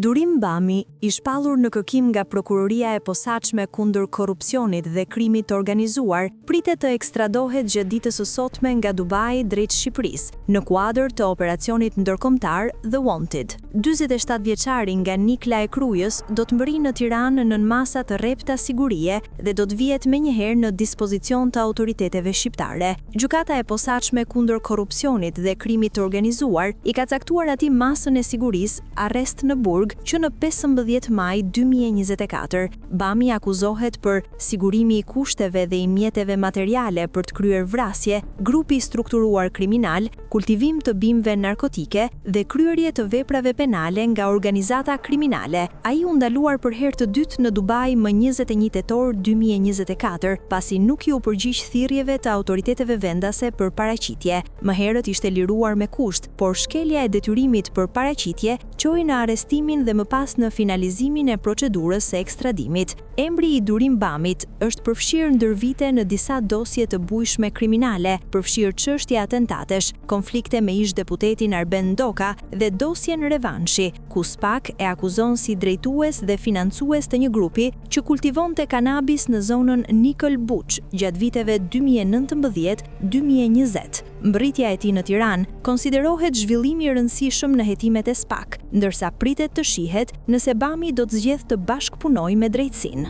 Durim Bami, i shpallur në kërkim nga Prokuroria e Posaçme kundër Korrupsionit dhe Krimit të Organizuar, pritet të ekstradohet gjatë ditës së sotme nga Dubai drejt Shqipërisë, në kuadër të operacionit ndërkombëtar The Wanted. 47 vjeçari nga Nikla e Krujës do të mbërrijë në Tiranë nën masa të rrepta sigurie dhe do të vihet menjëherë në dispozicion të autoriteteve shqiptare. Gjykata e Posaçme kundër Korrupsionit dhe Krimit të Organizuar i ka caktuar atij masën e sigurisë arrest në burg që në 15 maj 2024. Bami akuzohet për sigurimi i kushteve dhe i mjeteve materiale për të kryer vrasje, grup i strukturuar kriminal, kultivim të bimëve narkotike dhe kryerje të veprave penale nga organizata kriminale. Ai u ndaluar për herë të dytë në Dubai më 21 tetor 2024, pasi nuk iu përgjigj thirrjeve të autoriteteve vendase për paraqitje. Më herët ishte liruar me kusht, por shkelja e detyrimit për paraqitje çoi në arrestimin dhe më pas në finalizimin e procedurës së ekstradimit. Emri i Durim Bamit është përfshirë ndër vite në disa dosje të bujshme kriminale, përfshirë çështje atentatesh, konflikte me ish-deputetin Arben Ndoka dhe dosjen Revanshi, ku SPAK e akuzon si drejtues dhe financues të një grupi që kultivonte kanabis në zonën Nikël-Buç gjatë viteve 2019, 2020. Mbërritja e tij në Tiranë konsiderohet zhvillim i rëndësishëm në hetimet e SPAK, ndërsa pritet të shihet nëse Bami do të zgjedhë të bashkëpunojë me drejtësinë.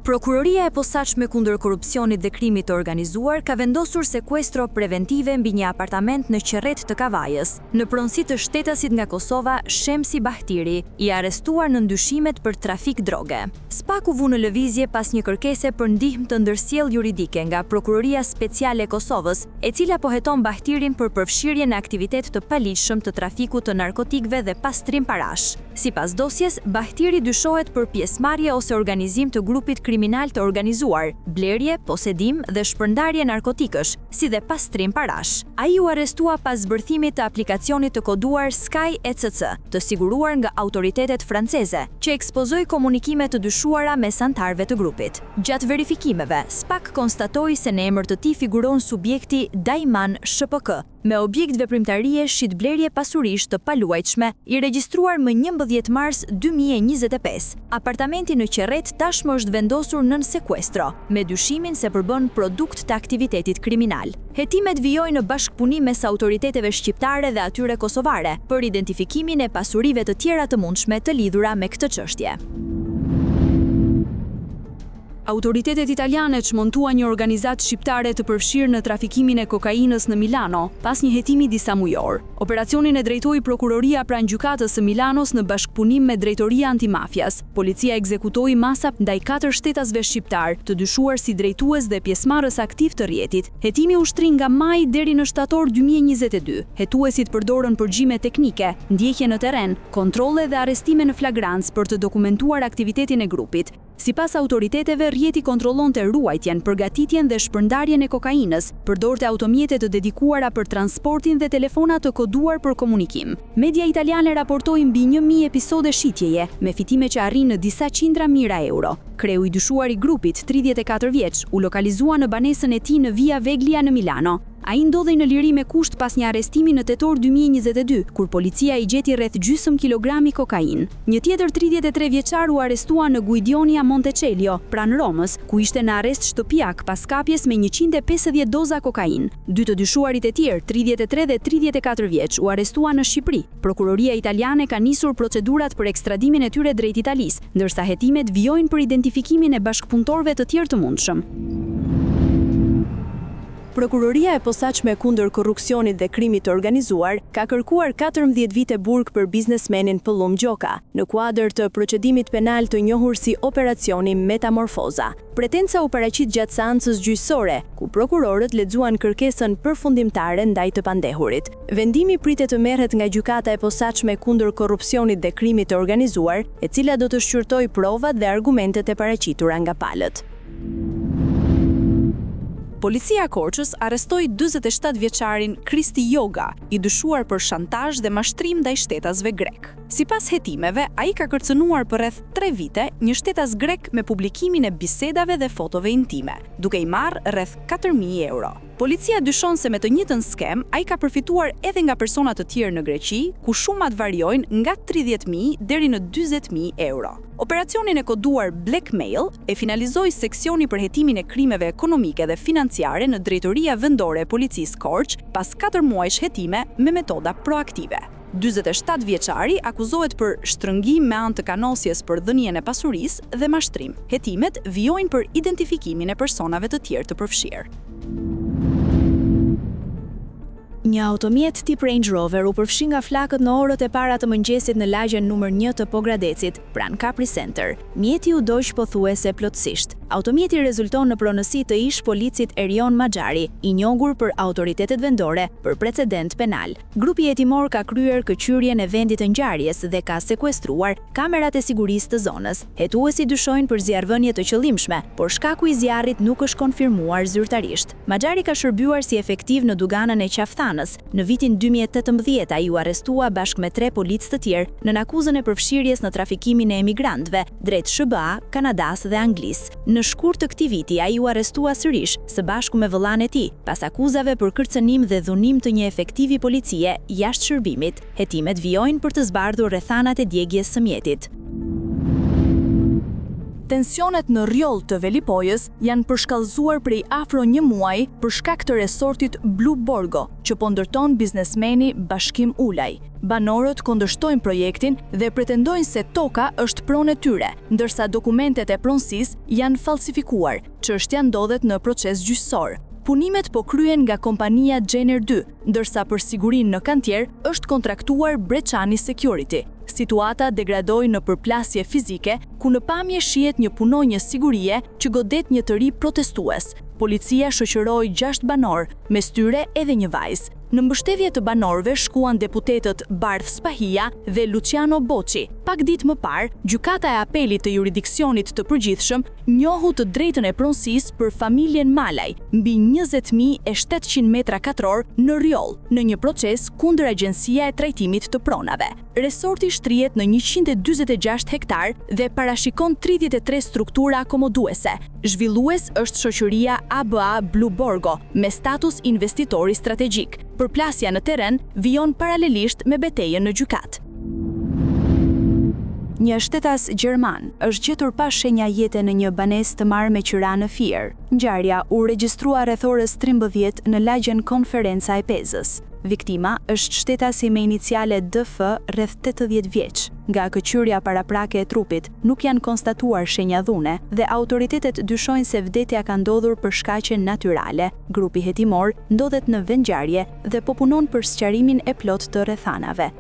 Prokuroria e Posaçme kundër Korrupsionit dhe Krimit të Organizuar ka vendosur sekuestro preventive mbi një apartament në Qerret të Kavajës, në pronësi të shtetasit nga Kosova, Shemsi Bahtiri, i arrestuar nën dyshimet për trafik droge. SPAK u vu në lëvizje pas një kërkese për ndihmë të ndërsjellë juridike nga Prokuroria Speciale e Kosovës, e cila po heton Bahtirin për përfshirje në aktivitet të paligjshëm të trafikut të narkotikëve dhe pastrim parash. Sipas dosjes, Bahtiri dyshohet për pjesëmarrje ose organizim të grupit kriminal të organizuar, blerje, posedim dhe shpërndarje narkotikësh, si dhe pastrim parash. Ai u arrestua pas zbërthimit të aplikacionit të koduar Sky ECC, të siguruar nga autoritetet franceze, që ekspozoi komunikime të dyshuara mes anëtarëve të grupit. Gjatë verifikimeve, SPAK konstatoi se në emër të tij figuron subjekti Dajman SHPK, me objekt veprimtarie shitblerje pasurish të paluajtshme, i regjistruar më 11 mars 2025. Apartamenti në Qerret tashmë është vendosur nën sekuestro, me dyshimin se përbën produkt të aktivitetit kriminal. Hetimet vijojnë në bashkëpunim mes autoriteteve shqiptare dhe atyre kosovare, për identifikimin e pasurive të tjera të mundshme të lidhura me këtë çështje. Autoritetet italiane çmontuan një organizatë shqiptare të përfshirë në trafikimin e kokainës në Milano, pas një hetimi disa mujor. Operacionin e drejtoi Prokuroria pranë Gjykatës së Milanos në bashkëpunim me Drejtoria Antimafias. Policia ekzekutoi masa ndaj katër shtetasve shqiptarë, të dyshuar si drejtues dhe pjesëmarrës aktivë të rrjetit. Hetimi u shtri nga maji deri në shtator 2022. Hetuesit përdorën përgjime teknike, ndjekje në terren, kontrolle dhe arrestime në flagrancë për të dokumentuar aktivitetin e grupit. Sipas autoriteteve, rrjeti kontrollonte ruajtjen, përgatitjen dhe shpërndarjen e kokainës, përdorte automjete të dedikuara për transportin dhe telefona të koduar për komunikim. Media italiane raportoi mbi 1000 episode shitjeje, me fitime që arrijnë në disa qindra mijëra euro. Kreu i dyshuar i grupit, 34 vjeç, u lokalizua në banesën e tij në Via Veglia në Milano. Ai ndodhej në liri me kusht pas një arrestimi në tetor 2022, kur policia i gjeti rreth gjysmë kilogrami kokainë. Një tjetër 33 vjeçar u arrestua në Guidonia Montecelio, pranë Romës, ku ishte në arrest shtëpiak pas kapjes me 150 doza kokainë. Dy të dyshuarit e tjerë, 33 dhe 34 vjeç, u arrestuan në Shqipëri. Prokuroria italiane ka nisur procedurat për ekstradimin e tyre drejt Italisë, ndërsa hetimet vijojnë për identifikimin e bashkëpunëtorëve të tjerë të mundshëm. Prokuroria e Posaçme kundër Korrupsionit dhe Krimit të Organizuar ka kërkuar 14 vite burg për biznesmenin Pëllumb Gjoka, në kuadër të procedimit penal të njohur si Operacioni Metamorfoza. Pretenca u paraqit gjatë seancës gjyqësore, ku prokurorët lexuan kërkesën përfundimtare ndaj të pandehurit. Vendimi pritet të merret nga Gjykata e Posaçme kundër Korrupsionit dhe Krimit të Organizuar, e cila do të shqyrtojë provat dhe argumentet e paraqitura nga palët. Policia e Korçës arrestoi 47 vjeçarin Kristi Joga, i dyshuar për shantazh dhe mashtrim ndaj shtetasve grek. Sipas hetimeve, ai ka kërcënuar për rreth 3 vite një shtetas grek me publikimin e bisedave dhe fotove intime, duke i marrë rreth 4.000 euro. Policia dyshon se me të njëjtën skemë ai ka përfituar edhe nga persona të tjerë në Greqi, ku shumat variojnë nga 30.000 deri në 40.000 euro. Operacionin e koduar Black Mail e finalizoi seksioni për hetimin e krimeve ekonomike dhe financiare në Drejtoria Vendore e Policisë Korçë pas 4 muajsh hetime me metoda proaktive. 47 vjeçari akuzohet për shtrëngim me anë të kanosjes për dhënien e pasurisë dhe mashtrim. Hetimet vijojnë për identifikimin e personave të tjerë të përfshirë. Një automjet tip Range Rover u përfshi nga flakët në orët e para të mëngjesit në lagjen numër 1 të Pogradecit, pranë Capri Center. Mjeti u dogj pothuajse plotësisht. Automjeti rezulton në pronësi të ish-policit Erion Maxhari, i njohur për autoritetet vendore për precedent penal. Grupi hetimor ka kryer këqyrjen e vendit të ngjarjes dhe ka sekuestruar kamerat e sigurisë të zonës. Hetuesit dyshojnë për zjarrvënie të qëllimshme, por shkaku i zjarrit nuk është konfirmuar zyrtarisht. Maxhari ka shërbyer si efektiv në duganën e Qafë-Thanës. Në vitin 2018 ai u arrestua bashkë me tre policë të tjerë nën akuzën e përfshirjes në trafikimin e emigrantëve drejt SHBA, Kanadasë dhe Anglisë. Në shkurt të këtij viti ai u arrestua sërish, së bashku me vëllanë e tij, pas akuzave për kërcënim dhe dhunim të një efektivi policie jashtë shërbimit. Hetimet vijojnë për të zbardhur rrethanat e djegies së mjetit. Tensionet në Rrjoll të Velipojës janë përshkallëzuar prej afro një muaji për shkak të resortit Blue Borgo, që po ndërton biznesmeni Bashkim Ulaj. Banorët kundërshtojnë projektin dhe pretendojnë se toka është pronë e tyre, ndërsa dokumentet e pronësisë janë falsifikuar. Çështja ndodhet në proces gjyqësor. Punimet po kryhen nga kompania Gener 2, ndërsa për sigurinë në kantier është kontraktuar Breçani Security. Situata degradoi në përplasje fizike, ku në pamje shihet një punonjës sigurie që godet një të ri protestues. Policia shoqëroi 6 banorë, mes tyre edhe një vajzë. Në mbështetje të banorëve shkuan deputetët Bardh Spahia dhe Luciano Boçi. Pak ditë më parë, Gjykata e Apelit të Juridiksionit të Përgjithshëm njohu të drejtën e pronësisë për familjen Malaj mbi 20.700 metra katror në Rrjoll, në një proces kundër Agjencia e Trajtimit të Pronave. Resorti shtrihet në 146 hektar dhe parashikon 33 struktura akomoduese. Zhvillues është shoqëria ABA Blue Borgo me status investitori strategjik. Përplasja në terren vijon paralelisht me betejën në gjykatë. Një shtetas gjerman është gjetur pa shenja jete në një banesë të marrë me qira në Fier. Ngjarja u regjistrua rreth orës 13 në lagjen Konferenca e Pezës. Viktima është shtetasi me iniciale DF rreth 80 vjeç. Nga këqyrja paraprake e trupit nuk janë konstatuar shenja dhune dhe autoritetet dyshojnë se vdekja ka ndodhur për shkaqe natyrale. Grupi hetimor ndodhet në vendngjarje dhe po punon për sqarimin e plotë të rrethanave.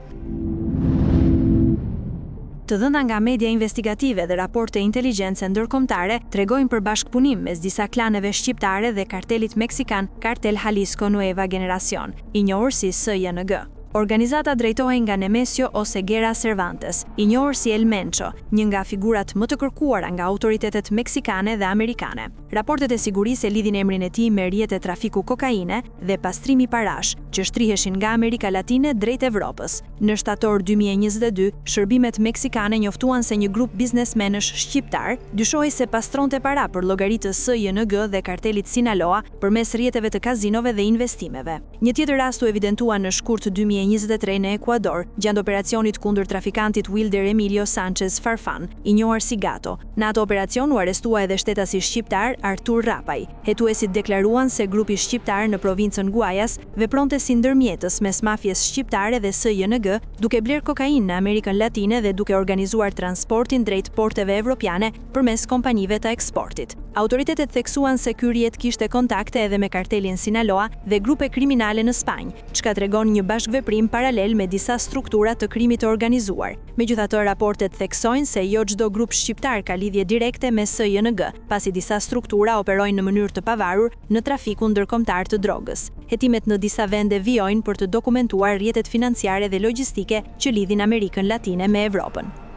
Të dhëna nga media investigative dhe raporte inteligjence ndërkombëtare tregojnë për bashkëpunim mes disa klaneve shqiptare dhe kartelit meksikan Kartel Jalisco Nueva Generacion, i njohur si SJNG. Organizata drejtohej nga Nemesio Oseguera Cervantes, i njohur si El Mencho, një nga figurat më të kërkuara nga autoritetet meksikane dhe amerikane. Raportet e sigurisë e lidhin emrin e tij me rrjete trafiku kokaine dhe pastrimi parash, që shtriheshin nga Amerika Latine drejt Evropës. Në shtator 2022, shërbimet meksikane njoftuan se një grup biznesmenësh shqiptar dyshohej se pastronte para për llogari të SJNG dhe kartelit Sinaloa përmes rrjeteve të kazinove dhe investimeve. Një tjetër rast u evidentua në shkurt 2023 në Ekuador, gjatë operacionit kundër trafikantit Wilder Emilio Sanchez Farfan, i njohur si Gato. Në atë operacion u arrestua edhe shtetasi shqiptar Artur Rapaj. Hetuesit deklaruan se grupi shqiptar në provincën Guayas vepronte si ndërmjetës mes mafies shqiptare dhe SJNG, duke bler kokainë në Amerikën Latine dhe duke organizuar transportin drejt porteve evropiane përmes kompanive të eksportit. Autoritetet theksuan se ky rrjet kishte kontakte edhe me kartelin Sinaloa dhe grupe kriminale në Spanjë, çka tregon një bashkëveprim paralel me disa struktura të krimit të organizuar. Megjithatë, raportet theksojnë se jo çdo grup shqiptar ka lidhje direkte me SJNG, pasi disa struktura operojnë në mënyrë të pavarur në trafikun ndërkombëtar të drogës. Hetimet në disa vende vijojnë për të dokumentuar rrjetet financiare dhe logjistike që lidhin Amerikën Latine me Evropën.